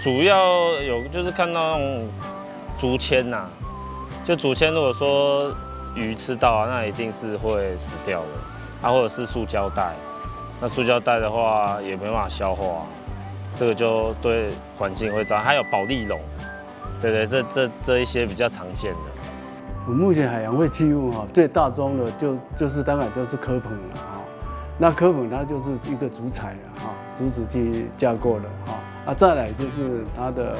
主要有就是看到那種竹籤吶，就竹籤如果說魚吃到啊，那一定是會死掉的。啊，或者是塑膠袋，那塑膠袋的話也沒辦法消化，這個就對環境會造成。還有保麗龍，對對，這一些比較常見的。我目前海洋廢棄物哈，最大宗的就是當然就是蚵棚了哈。那蚵棚它就是一個竹材啊哈，竹子去架構的哈。啊，再來就是它的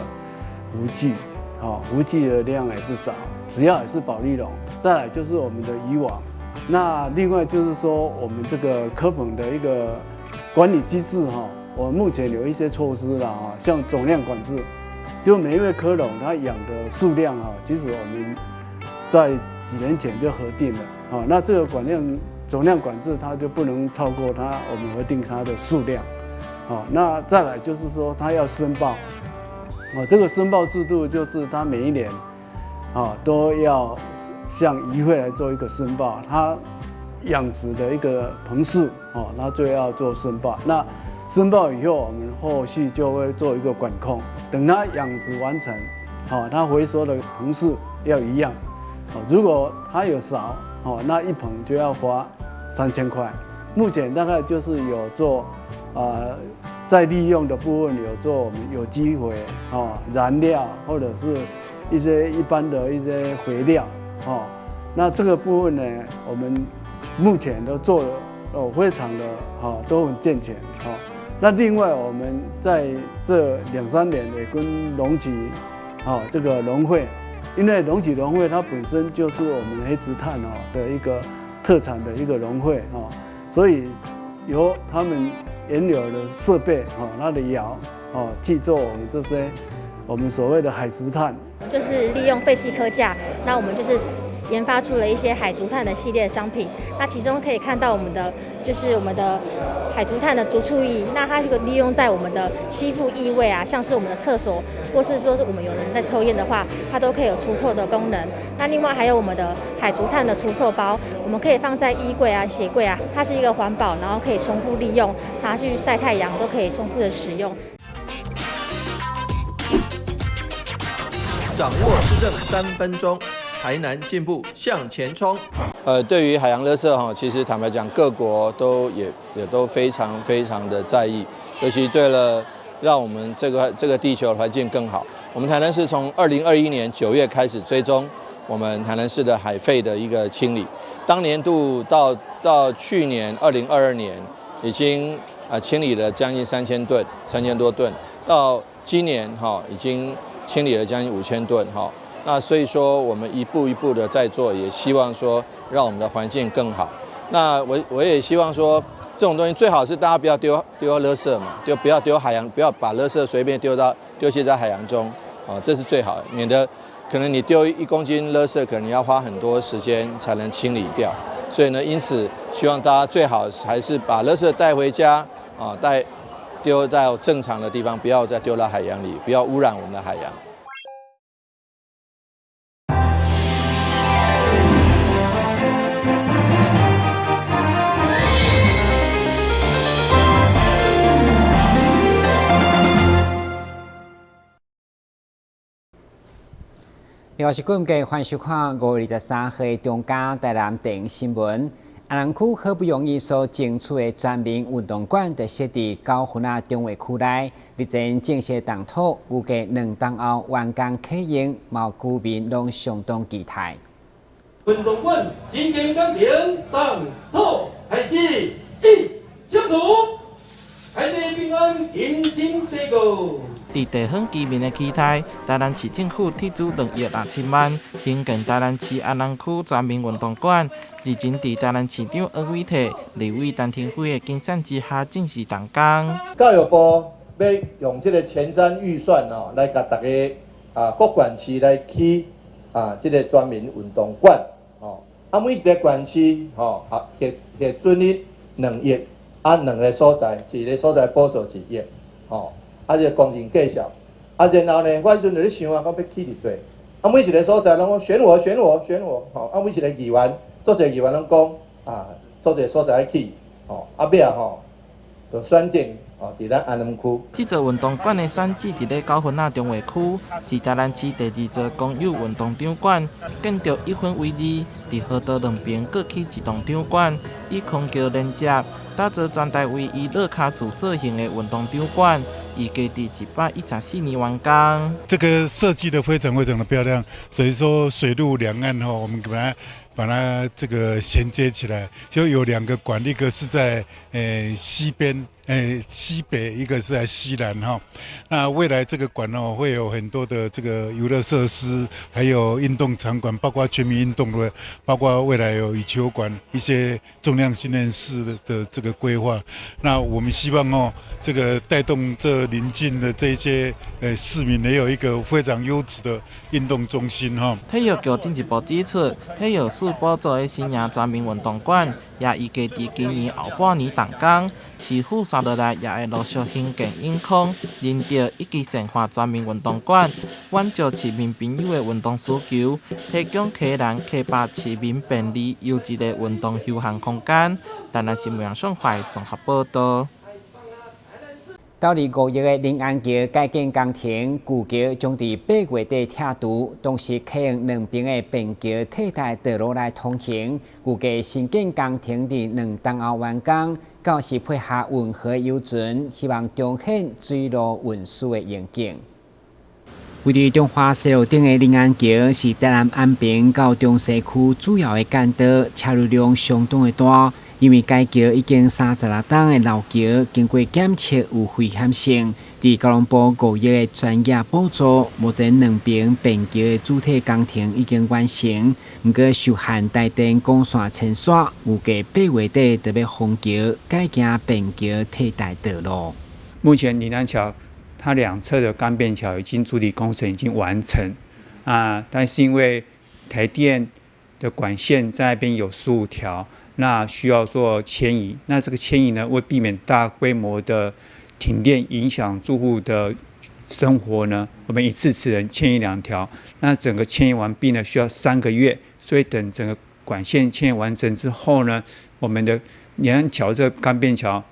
浮具，哈，浮具的量也不少，主要也是保麗龍。再來就是我們的漁網。那另外就是說，我們這個蚵棚的一個管理機制哈，我們目前有一些措施了哈，像總量管制，就每一位蚵農他養的數量哈，其實我們在幾年前就核定了，啊，那這個總量管制，它就不能超過它我們核定它的數量，好，那再來就是說，它要申報，啊，這個申報制度就是它每一年，啊，都要向漁會來做一個申報，它養殖的一個棚數，哦，那就要做申報。那申報以後，我們後續就會做一個管控，等它養殖完成，哦，它回收的棚數要一樣，哦，如果它有少，哦，那一棚就要罰3000塊。目前大概就是有做，再利用的部分有做我們有機肥，哦，燃料或者是一些一般的一些肥料，哦，那這個部分呢，我們目前都做了哦，非常的好，都很健全，哦。那另外我們在這兩三年也跟龍崎，哦，這個農會，因為龍崎農會它本身就是我們黑竹炭哦的一個特產的一個農會哦，所以由他們原有的設備哦，它的窯哦去做我們這些我們所謂的海竹炭，就是利用廢棄蚵架，那我們就是研發出了一些海竹炭的系列商品。那其中可以看到我們的就是我們的海竹炭的除臭液，那它這個利用在我們的吸附異味啊，像是我們的廁所，或是說是我們有人在抽菸的話，它都可以有除臭的功能。那另外還有我們的海竹炭的除臭包，我們可以放在衣櫃啊、鞋櫃啊，它是一個環保，然後可以重複利用，拿去曬太陽都可以重複的使用。掌握施政3分鐘，台南進步向前衝。對於海洋垃圾哈，其實坦白講，各國都也都非常非常的在意，尤其對了讓我們這個地球環境更好。我們台南市從2021年9月開始追蹤我們台南市的海廢的一個清理，當年度到去年2022年已經清理了將近3000噸，3000多噸，到今年哈已經清理了將近5000噸哈。那所以說，我們一步一步的在做，也希望說讓我們的環境更好。那我也希望說，這種東西最好是大家不要丟垃圾嘛，就不要丟海洋，不要把垃圾隨便丟棄在海洋中，啊，這是最好的，免得可能你丟1公斤垃圾，可能你要花很多時間才能清理掉。所以呢，因此希望大家最好還是把垃圾帶回家啊，丟到正常的地方，不要再丟到海洋裡，不要污染我們的海洋。另外是今日歡迎收看5月23號中嘉台南電新聞。阿南區好不容易所爭取的全民運動館，就設佇九份仔中華區內，日前正式動土，預計2冬後完工啟用，嘛有居民攏相當期待。運動館新建工程動土開始，一，上圖，海底平安，迎親地過。佇地方居民的期待，台南市政府斥資2億6千萬，興建台南市安南區全民運動館。日前，佇台南市長柯偉哲、立委陳亭妃的監察之下正式動工。教育部欲用這個前瞻預算哦，來共大家啊各縣市來起啊這個全民運動館哦，啊每一個縣市吼啊核准你2億，啊兩個所在，一個所在補助1億，吼。啊，這個工程計數，啊，然後呢，我彼陣就咧想啊，講欲起佇佗，啊，每一個所在攏講選我，選我，選我，吼，啊，每一個議員，足濟議員攏講，啊，足濟所在愛起，吼，啊，尾仔吼，就選定，吼。哦，佇咱安南區。這座運動館的選址佇咧九份仔中華區，是台南市第二座公有運動場館。建築一分為二，佇河道兩邊各起一棟場館，以空橋連接，打造全台唯一樂跤厝造型的運動場館。預計佇114年完工。這個設計得非常非常的漂亮，所以說水陸兩岸吼，我們把它這個銜接起來，就有兩個館，一個是在西邊，西北，一個是在西南哈。那未來這個館哦，會有很多的這個遊樂設施，還有運動場館，包括全民運動的，包括未來有羽球館、一些重量訓練室的這個規劃。那我們希望哦，這個帶動這鄰近的這些市民，也有一個非常優質的運動中心哈。體育局進一步指出，體育署補助的新營全民運動館，也預計佇今年後半年動工。市府紲落來也會陸續興建永康、仁德以及善化全民運動館，滿足市民朋友的運動需求，提供溪南、溪北市民便利優質的運動休閒空間。台南新聞上懷綜合報道。投資5億的臨安橋改建工程，舊橋將佇8月底拆除，同時啟用兩邊的便橋替代道路來通行。預計新建工程佇2冬後完工，到時配合運河遊船，希望重現水路運輸的榮景。位佇中華西路頂的臨安橋是台南安平到中西區主要的幹道，車流量相當的大。因為該橋已經36冬的老橋，經過檢測有危險性，佇交通部5億的專業補助，目前兩邊便橋的主體工程已經完成。毋過受限台電光線牽線，預計8月底就欲封橋，改行便橋替代道路。目前臨安橋它兩側的幹便橋已經主體工程已經完成啊，但是因為台電的管線在那邊有15條。那需要做遷移，那這個遷移呢，為避免大規模的停電影響住戶的生活呢，我們一次只能遷移兩條。那整個遷移完畢呢，需要3個月，所以等整個管線遷移完成之後呢，我們的臨安橋這個幹便橋，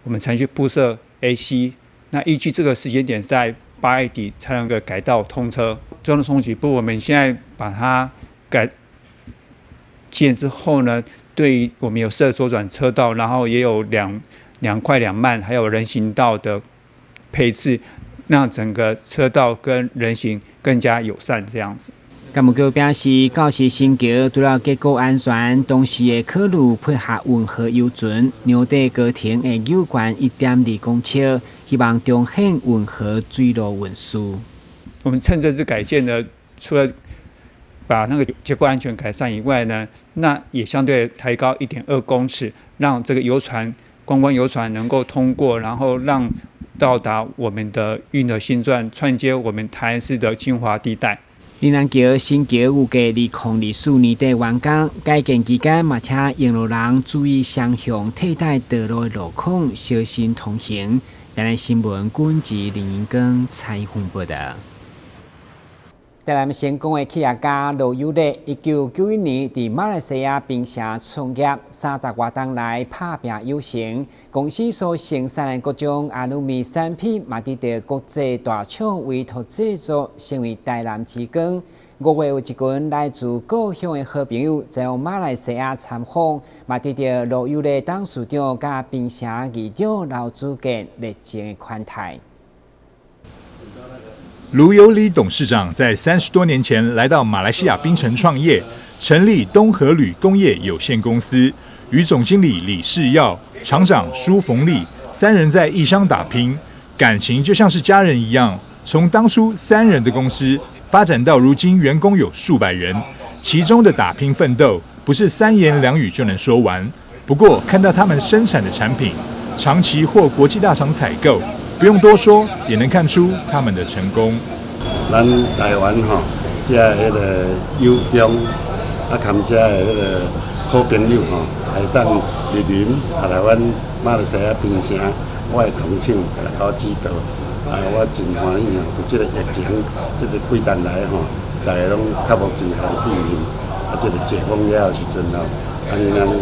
我們才去鋪設 AC。那依據這個時間點，在8月底才能夠改道通車。交通衝擊不，我們現在把它改建之後呢，對於我們有設左轉車道，然後也有兩快兩慢，還有人行道的配置，讓整個車道跟人行更加友善，這樣子。幹部局表示，到時新橋除了結構安全，同時會考慮配合運河遊船，橋底高程會有懸1.2公尺，希望重現運河水路運輸。我們趁這次改建呢，除了把那個結構安全改善以外呢，那也相對抬高1.2公尺，讓這個遊船觀光遊船能夠通過，然後讓到達我們的運河新鑽，串接我們台南市的精華地帶。臨安橋新橋預計2024年底完工，改建期間嘛，請用路人注意雙向替代道路的路況，小心通行。台南新聞軍事林英光採訪報道。台南成功的企業家盧有禮，1991年佇馬來西亞檳城創業，30外冬來拍拚有成。公司所生產的各種阿魯米產品，嘛得到國際大廠委託製作，成為台南之光。5月有一群來自故鄉的好朋友，前往馬來西亞參訪，嘛得到盧有禮董事長佮檳城議長劉子健熱情的款待。盧有禮董事長在30多年前來到馬來西亞檳城創業，成立東和鋁工業有限公司，與總經理李世耀、廠長舒逢利三人在異鄉打拼，感情就像是家人一樣。從當初三人的公司發展到如今員工有數百人，其中的打拼奮鬥不是三言兩語就能說完。不過看到他們生產的產品，長期獲國際大廠採購。不用多說，也能看出他們的成功。咱台灣吼，遮彼个友中，啊，含遮的彼个好朋友吼，會當蒞臨啊來阮馬來西亞檳城，我的工廠來給我指導，啊，我真歡喜吼！佇這個疫情，這個幾冬來吼，大家攏較無機會見面，啊，這個解封了的時陣吼，按呢按呢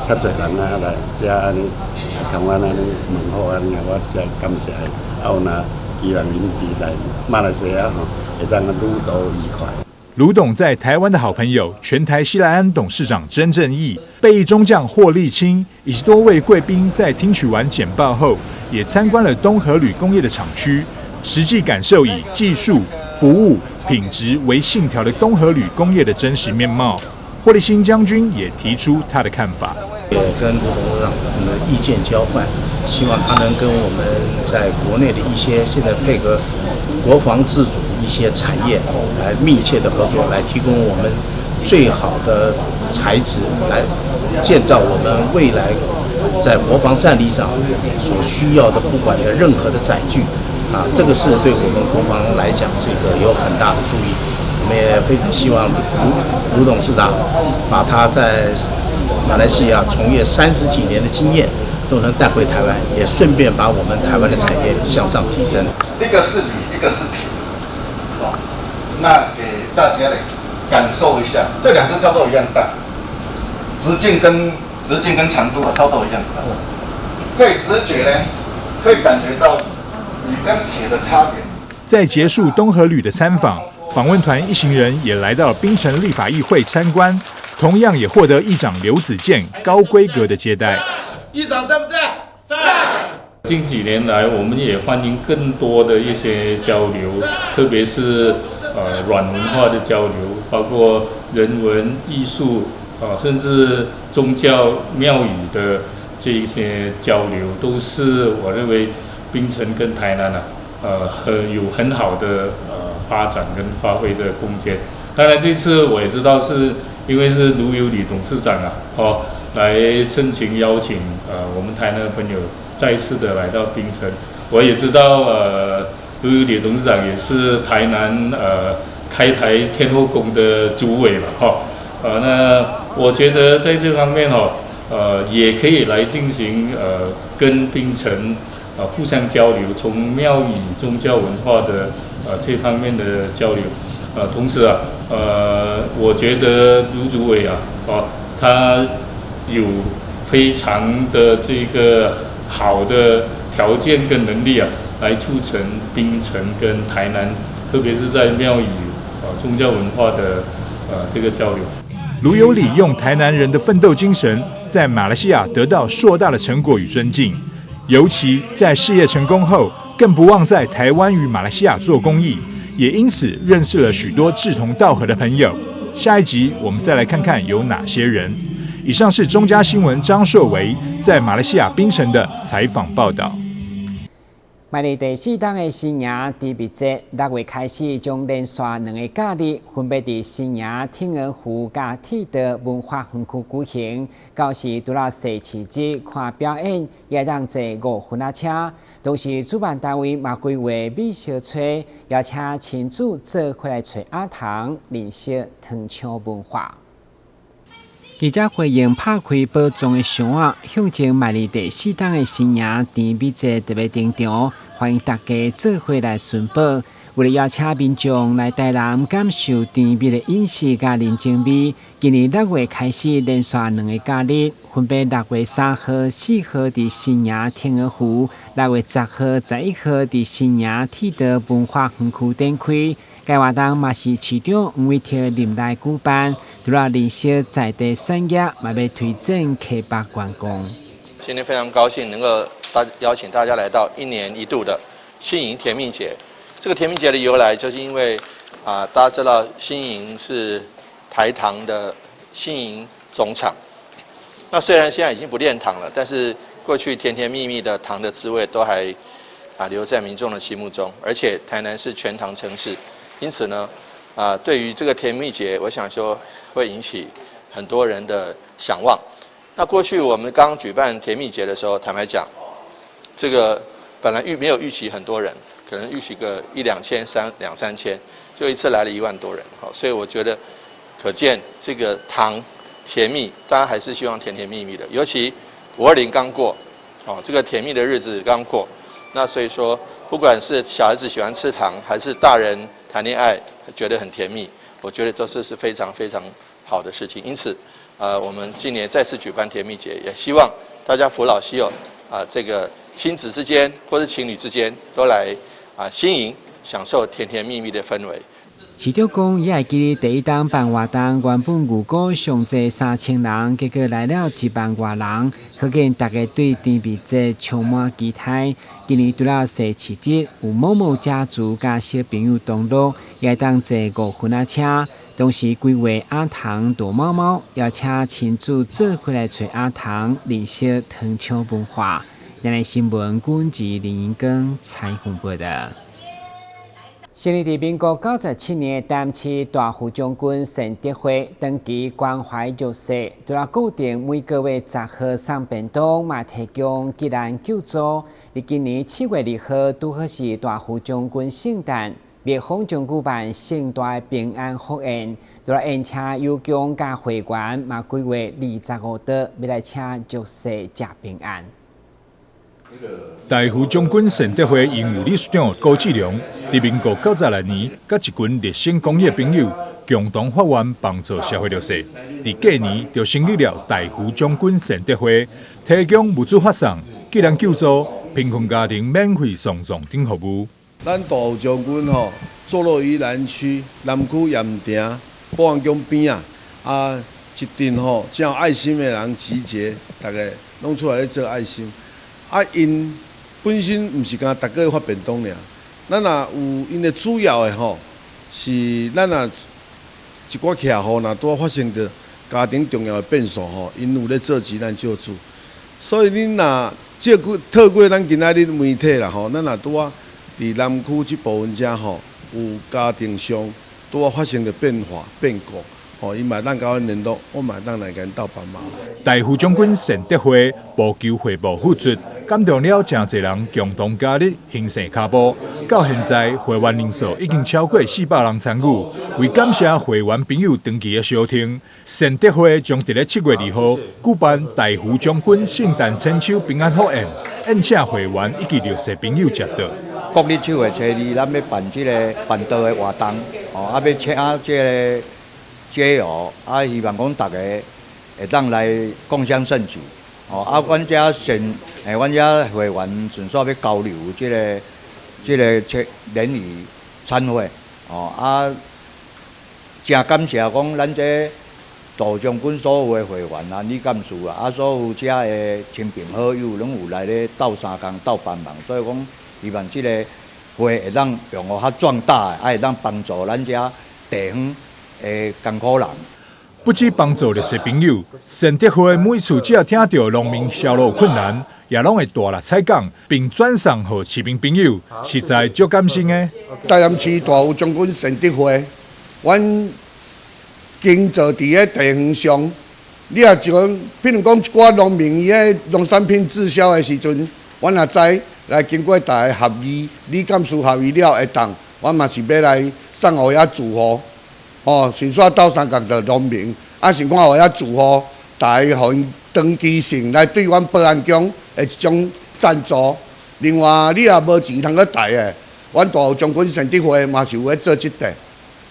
帶遐濟人啊來遮按呢，共阮按呢問好按呢，我真感謝。啊，有若希望𪜶佇來馬來西亞吼，會當旅途愉快。盧董在台灣的好朋友，全台錫來安董事長曾正義、備役中將霍立清以及多位貴賓，在聽取完簡報後，也參觀了東和鋁工業的廠區，實際感受以技術、服務、品質為信條的東和鋁工業的真實面貌。霍立清將軍也提出他的看法，也跟盧董事長的意見交換，希望他能跟我們在國內的一些現在配合國防自主一些產業來密切的合作，來提供我們最好的材質，來建造我們未來在國防戰力上所需要的不管的任何的載具，啊，這個是對我們國防來講是一個有很大的助益。我們也非常希望盧董事長把他在馬來西亞從業30幾年的經驗都能帶回台灣，也順便把我們台灣的產業向上提升。一個是鋁，一個是鐵，哦，那給大家來感受一下，這兩隻差不多一樣大，直徑跟長度啊，差不多一樣大，可以直覺呢，可以感覺到鋁跟鐵的差別。在結束東和鋁的參訪，訪問團一行人也來到檳城立法議會參觀，同樣也獲得議長劉子健高規格的接待。議長在不在？在。近幾年來，我們也歡迎更多的一些交流，特別是軟文化的交流，包括人文、藝術啊，甚至宗教廟宇的這一些交流，都是我認為檳城跟台南啊，很有很好的發展跟發揮的空間。當然，這次我也知道是因為是盧有禮董事長啊，哦，來盛情邀請我們台南的朋友再一次的來到檳城。我也知道盧有禮董事長也是台南開台天後宮的主委嘛，哈，那我覺得在這方面哦，也可以來進行跟檳城互相交流，從廟宇宗教文化的這方面的交流，同時啊，我覺得盧主委啊，哦，他有非常的這個好的條件跟能力啊，來促成檳城跟台南，特別是在廟宇宗教文化的這個交流。盧有禮用台南人的奮鬥精神，在馬來西亞得到碩大的成果與尊敬，尤其在事業成功後，更不忘在台灣與馬來西亞做公益，也因此認識了許多志同道合的朋友。下一集我們再來看看有哪些人。以上是中嘉新聞張碩維在馬來西亞檳城的採訪報道。邁入第四冬的新營甜蜜節，6月開始將連續兩个假日分別佇新營天鵝湖佮鐵道文化園區舉行。到時除了踅市集、看表演，也會當坐五分仔車。同時，主辦單位嘛規劃美食村，邀請親子做伙來揣阿糖，認識糖廠文化。記者會用拍開包裝的箱仔，向前邁入第四冬的新營甜蜜節特別登場，歡迎大家做伙來尋寶。為了邀請民眾來台南感受甜蜜的飲食佮人情味，今年6月開始連續兩个假日，分別6月3號、4號佇新營天鵝湖，6月10號、11號佇新營鐵道文化園區展開。該活動嘛是市長黃偉哲任內舉辦，除了認識在地產業，嘛欲推展溪北觀光。今天非常高興能夠大邀請大家來到一年一度的新營甜蜜節。這個甜蜜節的由來，就是因為啊，大家知道新營是台糖的新營總廠。那雖然現在已經不煉糖了，但是過去甜甜蜜蜜的糖的滋味都還留在民眾的心目中。而且台南是全糖城市。因此呢，對於這個甜蜜節，我想說會引起很多人的想望。那過去我們剛舉辦甜蜜節的時候，坦白講，這個本來沒有預期很多人，可能預期個一兩千、兩三千，就一次來了1萬多人。好，所以我覺得可見這個糖甜蜜，大家還是希望甜甜蜜蜜的。尤其520剛過，哦，這個甜蜜的日子剛過，那所以說，不管是小孩子喜歡吃糖，還是大人談戀愛覺得很甜蜜，我覺得都是非常非常好的事情。因此，我們今年再次舉辦甜蜜節，也希望大家扶老攜幼啊，這個親子之間或者情侶之間都來啊新營享受甜甜蜜蜜的氛圍。市長講，伊會記得第一冬辦活動，原本預估上濟3000人，結果來了1萬外人，可見大家對甜蜜節充滿期待。今年除了踅市集，有某某家族佮小朋友同樂，也會當坐五分仔車。同時規劃阿唐躲貓貓，邀請親子做伙來揣阿唐，認識糖廠文化。台南新聞，阮是林英光採訪報道。成立佇民國97年的台南市大湖將軍善德會，長期關懷弱勢，除了固定每個月10號送便當，嘛提供急難救助。佇今年7月2號，拄好是大湖將軍聖誕，廟方將舉辦盛大平安福宴，除了宴請有工佮會員，嘛規劃25桌，欲來請弱勢食平安。大湖將軍善德會榮譽理事長高志良，佇民國96年，佮一群熱心公益朋友共同發願幫助社會弱勢。佇隔年就成立了大湖將軍善德會，提供物資發送、急難救助、貧困家庭免費送葬等服務。咱大湖將軍吼，坐落於南區南區鹽埕保安宮邊仔，啊，一陣吼真有愛心的人集結，逐家攏出來咧做愛心。啊，𪜶本身毋是干焦逐個月發便當爾，咱若有𪜶的主要的吼，是咱若一寡客戶若拄仔發生著家庭重要的變數吼，𪜶有咧做急難救助。所以恁若借過透過咱今仔日媒體啦吼，咱若拄仔佇南區這部分遮吼，有家庭上拄仔發生著變化變故，吼，𪜶嘛會當佮阮聯絡，我嘛會當來共𪜶鬥幫忙。大湖將軍善德會無求回報付出，感動了誠濟人共同加入興盛跤步。到現在會員人數已經超過400人參與。為感謝會員朋友長期的相挺，善德會將佇咧7月2號舉辦大湖將軍聖誕千秋平安福宴，宴請會員以及弱勢朋友食桌。國曆7月初2，咱欲辦這个辦桌的活動，哦，啊，欲請這个街友，啊，希望講逐家會當來共襄盛舉，哦，啊，阮遮善，阮遮會員順紲欲交流這个這个聯誼餐會，哦，啊，誠感謝講咱這大將軍所有的會員啊、女幹事啊，啊，所有遮的親朋好友攏有來咧鬥相共、鬥幫忙，所以講希望這个會會當用予較壯大，啊，會當幫助咱遮地方的艱苦人。不止幫助弱勢朋友，善德會每次只要聽著農民銷路困難，也攏會大力採購，並轉送予市民朋友，實在足感心的。台南市大湖將軍善德會，阮經做佇咧地方上，你若是講，譬如講一寡農民伊咧農產品滯銷的時陣，阮若知來經過大家合議，理監事合議了會當，阮嘛是欲來送予遐住戶。哦，順紲鬥相共著農民，啊是看予遐住戶，大家予𪜶長期性來對阮保安宮的一種贊助。另外，你若無錢通去貸的，阮大湖將軍善德會嘛是有咧做這塊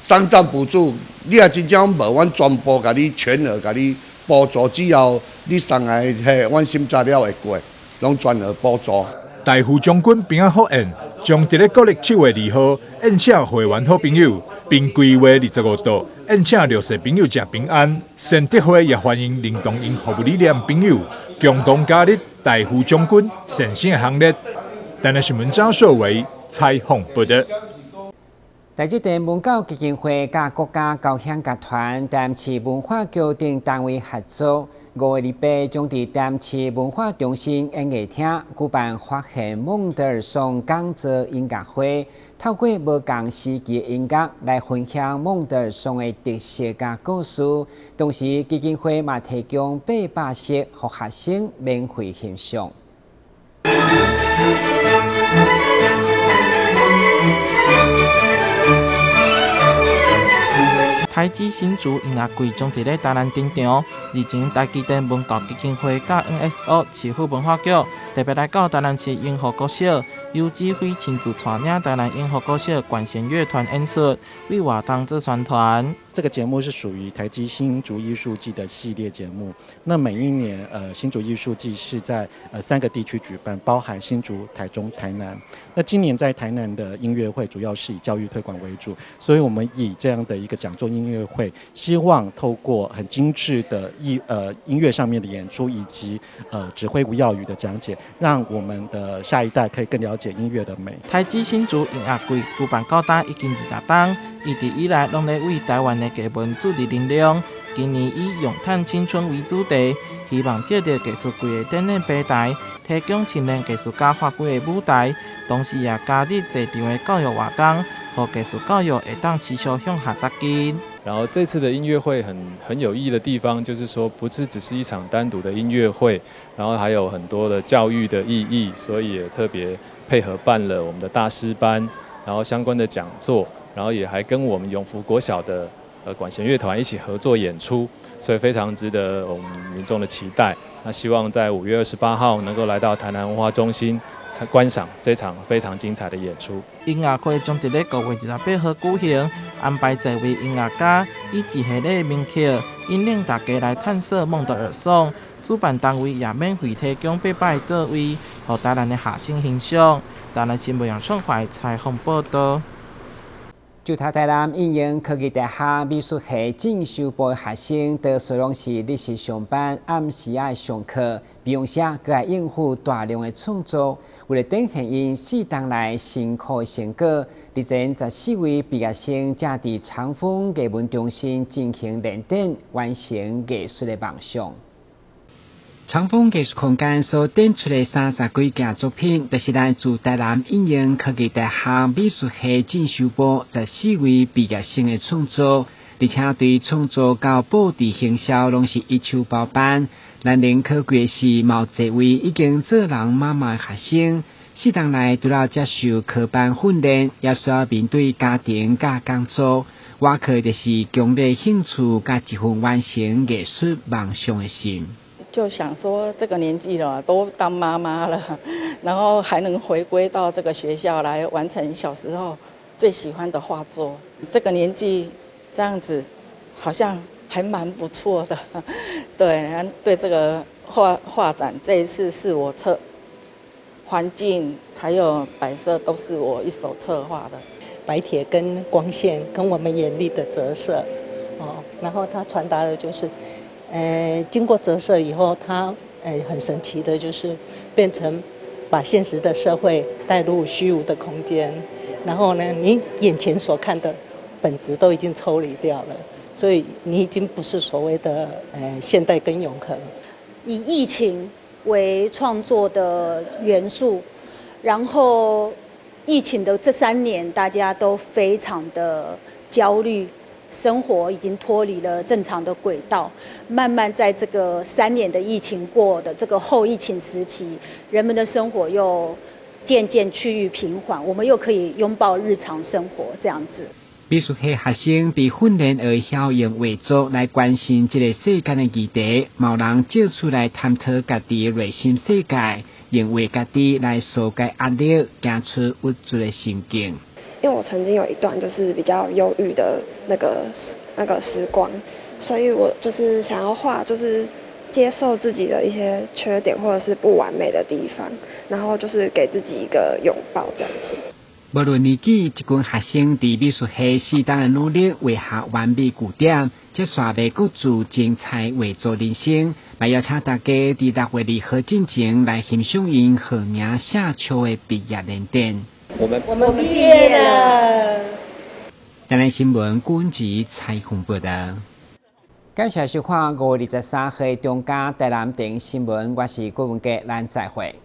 喪葬補助。你若真正無，阮全部共你全額共你補助，只要你送來彼，阮審查了會過，攏全額補助。大湖將軍平安福宴將佇咧國曆7月2號宴請會員好朋友，並規劃25桌宴請弱勢朋友食平安。善德會也歡迎認同𪜶服務理念朋友共同加入大湖將軍善心的行列。台南新聞張碩偉採訪報道。台積電文教基金會佮國家交響樂團、台南市文化局等單位合作，5月28將佇台南市文化中心演藝廳舉辦發現孟德爾頌講座音樂會，透過無仝時期的音樂來分享孟德爾頌的特色佮故事。同時，基金會嘛提供800席予學生免費欣賞。台積新竹音樂季將佇咧台南登場。日前，台積電文教基金會佮 NSO 市府文化局特別來到台南市榮和國小，由指揮親自帶領台南榮和國小管弦樂團演出，為活動做宣傳。這個節目是屬於台積新竹藝術季的系列節目。那每一年，新竹藝術季是在三個地區舉辦，包含新竹、台中、台南。那今年在台南的音樂會主要是以教育推廣為主，所以我們以這樣的一個講座音樂會，希望透過很精緻的音樂上面的演出，以及指揮吳耀宇的講解，讓我們的下一代可以更了解音樂的美。台積新竹音樂季舉辦到今已經20冬，一直以來攏咧為台灣的藝文注入能量。今年以詠嘆青春為主題，希望藉著藝術季的展覽平台，提供青年藝術家發揮的舞台，同時也加入濟場的教育活動，予藝術教育會當持續向下扎根。然後這次的音樂會很有意義的地方，就是說不是只是一場單獨的音樂會，然後還有很多的教育的意義，所以也特別配合辦了我們的大師班，然後相關的講座，然後也還跟我們永福國小的管弦樂團一起合作演出，所以非常值得我們民眾的期待。那希望在5月28號能夠來到台南文化中心觀賞這場非常精彩的演出。音樂會將佇咧5月28號舉行，安排濟位音樂家以一系列名曲引領大家來探索孟德爾頌。主辦單位也免費提供800個座位，予台南的學生欣賞。台南新聞楊創懷採訪報導。就讀台南應用科技大學美術系進修部的學生，多數攏是日時上班，暗時愛上課，平常時閣愛應付大量的創作。為了展現𪜶四冬來辛苦的成果，日前14位畢業生正佇長峰藝文中心進行聯展，完成藝術的夢想。長峰藝術空間所展出的30幾件作品，就是來自台南應用科技大學美術系進修部14位畢業生的創作，而且對創作到布置行銷，攏是一手包辦。難能可貴的是，嘛有濟位已經做人媽媽的學生，四冬來除了接受科班訓練，也需要面對家庭佮工作。倚靠的是強烈興趣佮一份完成藝術夢想的心。就想說，這個年紀了，都當媽媽了，然後還能回歸到這個學校來完成小時候最喜歡的畫作。這個年紀這樣子，好像還蠻不錯的。對，對這個畫畫展，這一次是我策環境還有擺設都是我一手策劃的。白鐵跟光線跟我們眼力的折射，哦，然後它傳達的就是。經過折射以後，它很神奇的，就是變成把現實的社會帶入虛無的空間，然後呢，你眼前所看的本質都已經抽離掉了，所以你已經不是所謂的現代跟永恆。以疫情為創作的元素，然後疫情的這3年，大家都非常的焦慮。生活已經脫離了正常的軌道，慢慢在這個3年的疫情過的這個後疫情時期，人們的生活又漸漸趨於平緩，我們又可以擁抱日常生活這樣子。美術系學生佇訓練學曉用畫作來關心這個世間的議題，嘛有人借此來探討家己的內心世界，用畫家己來紓解壓力，行出鬱卒的心境。因為我曾經有一段就是比較憂鬱的那個時光，所以我就是想要畫，就是接受自己的一些缺點或者是不完美的地方，然後就是給自己一個擁抱這樣子。無論年紀，這群學生佇美術系四冬的努力畫下完美句點，這煞袂各自精彩畫作人生。來邀請大家佇6月2號進前來欣賞𪜶號名寫笑的畢業聯展。我們畢業了。台南新聞郭文採訪報道。感謝收看5月23號中嘉台南電新聞，我是郭文傑，咱再會。